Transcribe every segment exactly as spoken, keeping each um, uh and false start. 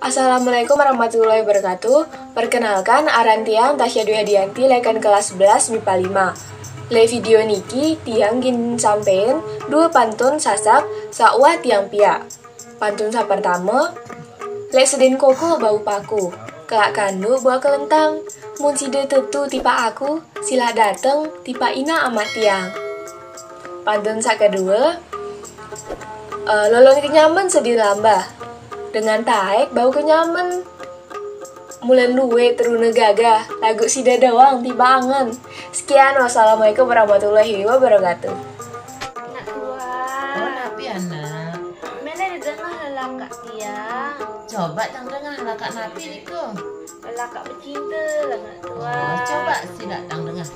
Assalamualaikum warahmatullahi wabarakatuh. Perkenalkan, aran tiang Tasya Dwi Hadianti, leken kelas sebelas mipa lima. Lek video niki tiang gin sampein dua pantun Sasak sawah tiang piak. Pantun sa pertama, lek sedin koko bau paku, kelak kanduk buah kelentang. Mun sida tetu tipak aku, silak dateng tipak ina amat tiang. Pantun sa kedua, eh, lolon kenyamen sedin lambah, dengan taek bau kenyamen. Mulen luwe teruna gagah, lagu sida doang tibangan. Sekian, wassalamualaikum warahmatullahi wabarakatuh. Nak tuan. Oh, napi anak? Mene didengah lelakak tiang. Coba tang dengah lelakak napi niku. Lelakak becinta lah nak tuan. Oh, coba silak tang dengah.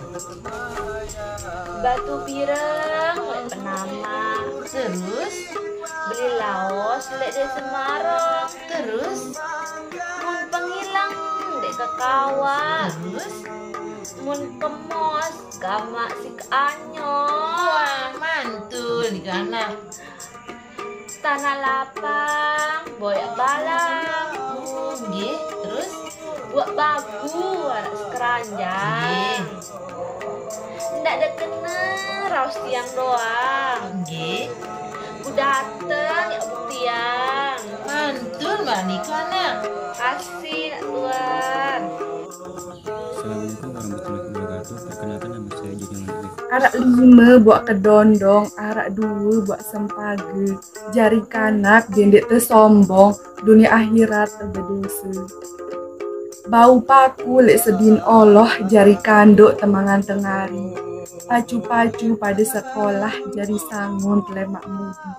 Batu bireng lek penama. Terus, Beli laos lek desa Marong. Terus, Mun pengilang dek kekawa. Terus, Mun kemos gamak si keanyo. Wah, mantul nih anak. Tanah lapang boyak balang. Oh, nggih. Terus, Buat bagu anak sekeranjang. Nggih. Ndak ada kena raus tiang doang. Nggih. Ku dateng ya buktiang. Mantul mbak nika anak. Kasih nak tuan. Assalamualaikum warahmatullahi wabarakatuh. Perkenalkan, nama saya Junior Arif. Arak lima buat kedondong, arak dua buat sempaga. Jari kanak jendek tersombong, dunia akhirat terbedosa. Bau paku lek sedin oloh, jari kanduk temangan tengari. Pacu-pacu pada sekolah, jari sangun telemak mudi.